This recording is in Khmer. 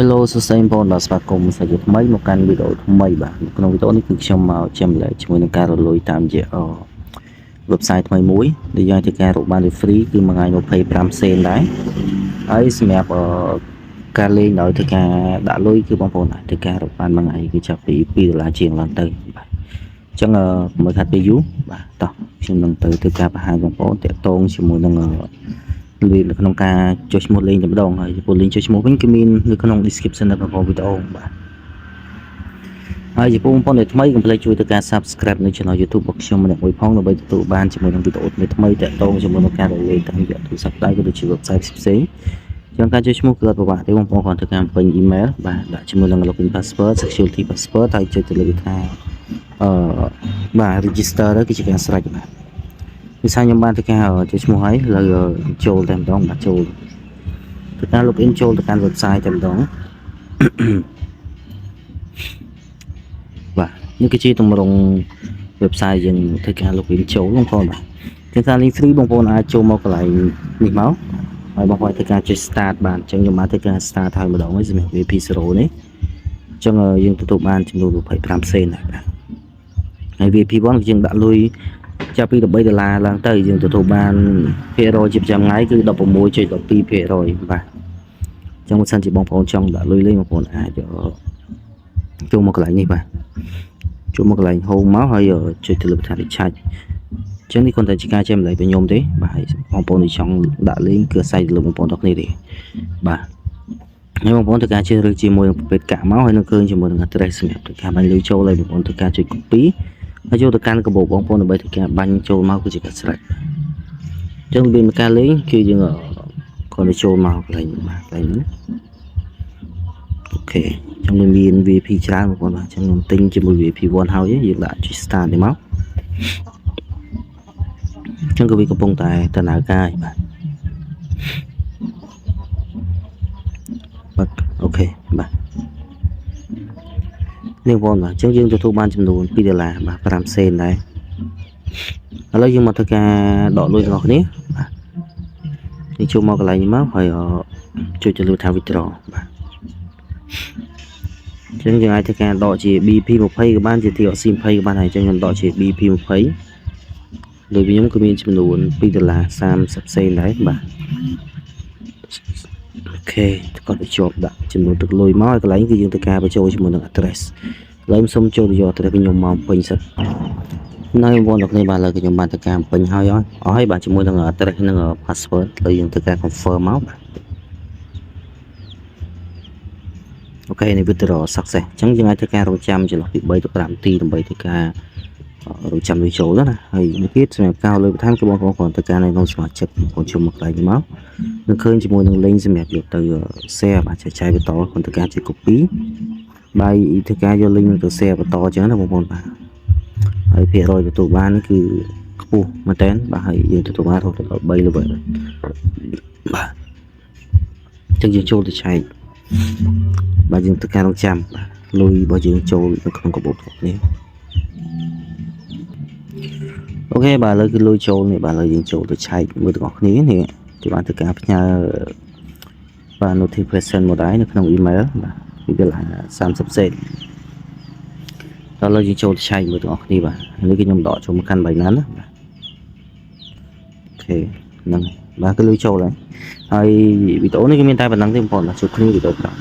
Hello សួស្តីបងប្អូនបាទស្វាគមន៍សាជាថ្មីមកកាន់វីដេអូថ្មីបាទក្នុងវីដេអូនេះគឺខ្ញុំមកចែកម្លែកជាមួយនឹងការរលួយតាមរយៈ website ថ្មីមួយដែលយើងធ្វើការរកបានជា free គឺមួយថ្ងៃ25សេនដែរហើយសម្រាប់ការលេងដោយធ្វើការដាក់លុយគឺបងប្អូនអាចធ្វើការរកបានមួយថ្ងៃគឺចាប់ពី2ដុល្លារជាងឡើងទៅបាទអញ្ចឹងកុំឲ្យខាត់ពេលយូរបាទតោះខ្ញុំនឹងទៅធ្វើការបង្ហាញបងប្អូនតាក់ទងជាមួយនឹងរបៀបនៅក្នុងការចុះឈ្មោះលេងតែម្ដងហើយចំពោះ link ចុះឈ្មោះវិញគឺមាននៅក្នុង description នៅក្នុងវីដេអូបាទហើយចំពោះបងប្អូនដែលថ្មីកុំភ្លេចជួយទៅការ subscribe នៅ channel YouTube របស់ខ្ញុំម្នាក់មួយផងដើម្បីទទួលបានជាមួយនឹងវីដេអូថ្មីៗតាក់ទងជាមួយនឹងការលេងតាមរយៈទូរស័ព្ទដៃក៏ដូចជា website ផ្សេងៗជាងការចុះឈ្មោះគឺអត់ពិបាកទេបងប្អូនគ្រាន់តែការបំពេញ email បាទដាក់ជាមួយនឹង login password, security password ហើយចុចទៅលើវាថាអឺបាទ register ទៅគឺជាការស្រេចបាទភាសាខ្ញុំបានធ្វើការចុះឈ្មោះហើយលើចូលតែម្ដងបាទចូលធ្វើការ login ចូលទៅកាន់ website តែម្ដង បាទនេះគឺជាទម្រង់ website យើងធ្វើការ login ចូលបងប្អូនបាទជាងការលេង free បងប្អូនអាចចូលមកកន្លែងនេះមកហើយបងប្អូនធ្វើការចុច start បានអញ្ចឹងខ្ញុំបានធ្វើការ start ហើយម្ដងហើយសម្រាប់ VIP 0នេះអញ្ចឹងយើងទទួលបានចំនួន25សេនដែរបាទហើយ VIP 1គឺយើងដាក់លុយចាប់ពី13ដុល្លារឡើងទៅយើងទទួលបានភាគរយជាប្រចាំថ្ងៃគឺ16.12%បាទអញ្ចឹងបើសិនជាបងប្អូនចង់ដាក់លុយលេងបងប្អូនអាចចូលមកកន្លែងនេះបាទចូលមកកន្លែង home មកហើយចុចទៅលើប៊ូតុង recharge អញ្ចឹងនេះគ្រាន់តែជាការចែកម្លែកពីខ្ញុំទេបាទហើយបងប្អូនដែលចង់ដាក់លេងគឺអាស្រ័យទៅលើបងប្អូនទាំងគ្នាទេបាទហើយបងប្អូនធ្វើការជ្រើសរើសជាមួយនឹងប្រភេទកាក់មកហើយនឹងឃើញជាមួយនឹង address សម្រាប់ធ្វើការបាញ់លុយចូលហើយបងប្អូនធ្វើការចុច copy ហើយចូលទៅកាន់កាបូបបងប្អូនដើម្បីធ្វើការបាញ់ចូលមកគឺជាការស្រេចអញ្ចឹងរបៀបនៃការលេងគឺយើងគ្រាន់តែចូលមកកន្លែងបាទកន្លែងហ្នឹង OK អញ្ចឹងវាមាន VIP ច្រើនបងប្អូនបាទអញ្ចឹងខ្ញុំទិញជាមួយ VIP 1ហើយយើងដាក់ចុច start នេះមកអញ្ចឹងក៏វាកំពុងតែដំណើរការហើយបាទបាទ OK បាទនេះបងប្អូនបាទអញ្ចឹងយើងទទួលបានចំនួន2ដុល្លារបាទ5សេនដែរឥឡូវយើងមកធ្វើការដកលុយរបស់គ្នាបាទនេះចូលមកកន្លែងនេះមកហើយចុចទៅលើថា withdraw បាទអញ្ចឹងយើងអាចធ្វើការដកជា BEP 20ក៏បានជា TRC 20ក៏បានហើយអញ្ចឹងខ្ញុំដកជា BEP 20ដោយខ្ញុំគឺមានចំនួន2ដុល្លារ30សេនដែរបាទ OK គាត់ទៅជាប់ដាក់ចំនួនទឹកលុយមកហើយកន្លែងគឺយើងត្រូវការបញ្ចូលជាមួយនឹង address ឥឡូវខ្ញុំសូមចូលទៅយក address ពីខ្ញុំមកពេញសិននៅបងប្អូនទាំងគ្នាបាទឥឡូវខ្ញុំបានធ្វើការពេញហើយអស់ហើយបាទជាមួយនឹង address និង password ឥឡូវយើងធ្វើការ confirm មកបាទ OK នេះ withdraw success អញ្ចឹងយើងអាចធ្វើការរងចាំចន្លោះពី3ទៅ5នាទីដើម្បីធ្វើការរងចាំវាចូលទៅណាហើយមួយទៀតសម្រាប់ការលើបន្ថែមគឺបងប្អូនគ្រាន់តែការនៅក្នុងសមាជិកបងប្អូនចូលមកកន្លែងនេះមកនឹងឃើញជាមួយនឹង link សម្រាប់យកទៅ share បាទចែកចាយបន្តគ្រាន់តែការចុច copy បាយធ្វើការយក link នឹងទៅ share បន្តអញ្ចឹងណាបងប្អូនបាទហើយភាគរយទទួលបាននេះគឺខ្ពស់មែនតើបាទហើយយើងទទួលបានរហូតដល់3 level បាទអញ្ចឹងយើងចូលទៅឆែកបាទយើងធ្វើការរងចាំបាទលុយរបស់យើងចូលនៅក្នុងកាបូបរបស់គ្នា OK បាទឥឡូវគឺលុយចូលនេះបាទឥឡូវយើងចូលទៅឆែកមើលទាំងអស់គ្នានេះគេបានធ្វើការផ្ញើបាទ notification មកដែរនៅក្នុង email បាទពីដុល្លារ30សេនដល់ឥឡូវយើងចូលទៅឆែកមើលទាំងអស់គ្នាបាទនេះគឺខ្ញុំដកចូលមកកាន់ Binance ណាបាទ OK ហ្នឹងបាទគឺលុយចូលហើយហើយវីដេអូនេះគឺមានតែប៉ុណ្្នឹងទេបងប្អូនបាទជួបគ្នាវីដេអូក្រោយ។